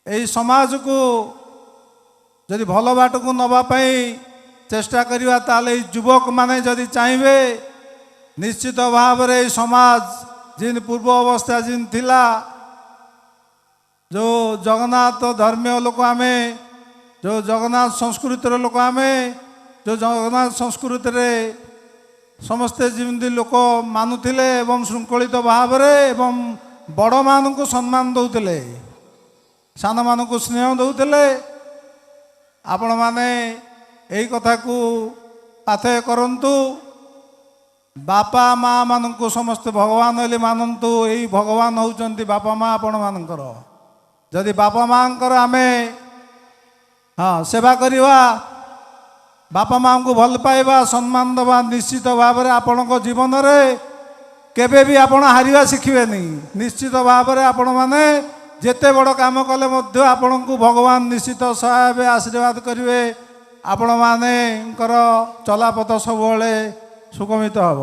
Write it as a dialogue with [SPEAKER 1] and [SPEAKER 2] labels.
[SPEAKER 1] ଏଇ ସମାଜକୁ ଯଦି ଭଲ ବାଟକୁ ନେବା ପାଇଁ ଚେଷ୍ଟା କରିବା, ତାହେଲେ ଏଇ ଯୁବକମାନେ ଯଦି ଚାହିଁବେ, ନିଶ୍ଚିତ ଭାବରେ ଏଇ ସମାଜ ଯେମିତି ପୂର୍ବ ଅବସ୍ଥା ଯେମିତି ଥିଲା, ଯେଉଁ ଜଗନ୍ନାଥ ଧର୍ମୀୟ ଲୋକ ଆମେ, ଯେଉଁ ଜଗନ୍ନାଥ ସଂସ୍କୃତିର ଲୋକ ଆମେ, ଯେଉଁ ଜଗନ୍ନାଥ ସଂସ୍କୃତିରେ ସମସ୍ତେ ଯେମିତି ଲୋକ ମାନୁଥିଲେ ଏବଂ ଶୃଙ୍ଖଳିତ ଭାବରେ ଏବଂ ବଡ଼ମାନଙ୍କୁ ସମ୍ମାନ ଦେଉଥିଲେ, ସାନମାନଙ୍କୁ ସ୍ନେହ ଦେଉଥିଲେ, ଆପଣମାନେ ଏଇ କଥାକୁ ପାଥେୟ କରନ୍ତୁ। ବାପା ମା ମାନଙ୍କୁ ସମସ୍ତେ ଭଗବାନ ବୋଲି ମାନନ୍ତୁ। ଏଇ ଭଗବାନ ହେଉଛନ୍ତି ବାପା ମା ଆପଣମାନଙ୍କର। ଯଦି ବାପା ମାଙ୍କର ଆମେ ସେବା କରିବା, ବାପା ମାଙ୍କୁ ଭଲ ପାଇବା, ସମ୍ମାନ ଦେବା, ନିଶ୍ଚିତ ଭାବରେ ଆପଣଙ୍କ ଜୀବନରେ କେବେ ବି ଆପଣ ହାରିବା ଶିଖିବେନି। ନିଶ୍ଚିତ ଭାବରେ ଆପଣମାନେ ଯେତେ ବଡ଼ କାମ କଲେ ମଧ୍ୟ ଆପଣଙ୍କୁ ଭଗବାନ ନିଶ୍ଚିତ ସହାୟ ହେବେ, ଆଶୀର୍ବାଦ କରିବେ। ଆପଣମାନଙ୍କର ଚଲାପଥ ସବୁବେଳେ ସୁଗମିତ ହେବ।